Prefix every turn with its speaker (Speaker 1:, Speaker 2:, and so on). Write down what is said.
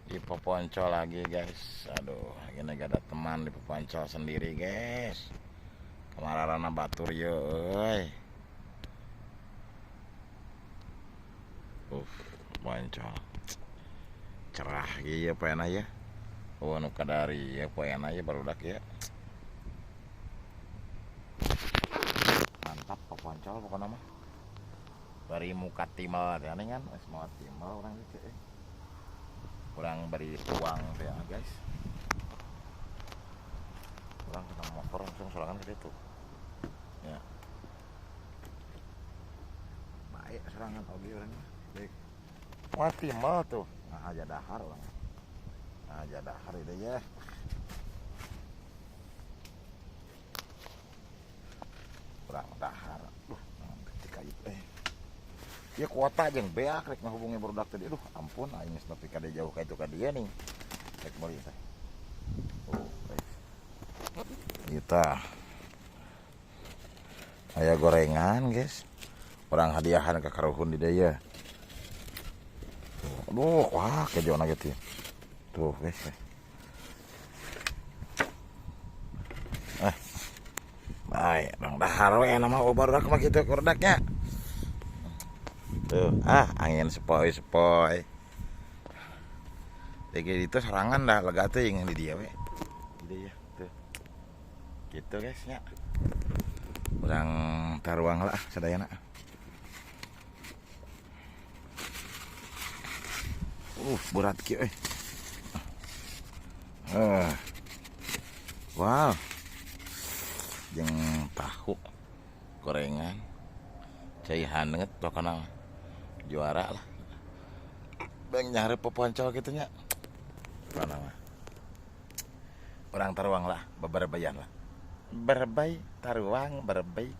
Speaker 1: Di Poponcol lagi guys. Aduh, ini gak ada teman di Poponcol sendiri guys. Kemararana batur ye euy. Poponcol. Cerah ieu poena ya. Oh, nu kadari ya poena ya barudak ya. Mantap Poponcol pokona mah. Bari muka timal teh kan, geus mawa timal urang teh. Kurang beri uang teh guys. Kurang kena motor langsung sorangan ke situ. Ya. Baik serangan oge urang mah. Baik. Wah timal tuh. Nah aja dahar urang. Nah aja dahar itu ya. Kurang dahar. Duh, ketika itu Ya kuota jeung beak rek ngahubungi barudak tadi. Aduh, ampun aing geus nepi ka jauh ka itu ka dieu nih. Rek meuli teh. Oh, guys. Kita aya gorengan, guys. Urang hadiahan ka karuhun di dieu. Aduh, wah kejona gitu. Tuh, guys. Baik, dong dahar we nama barudak mah kitu barudak. Tuh, angin sepoi-sepoi. Lagi itu serangan dah lega teuing di dia we. Di dia tuh. Gitu guys nya. Urang taruang lah sadayana. Berat kieu euy. Wow. Jeung tahu gorengan. Cai haneut pokona juara lah. Bang nyari Poponcol gitu nya. Mana mah. Urang taruang lah, beberbayan lah. Berbai taruang, berbai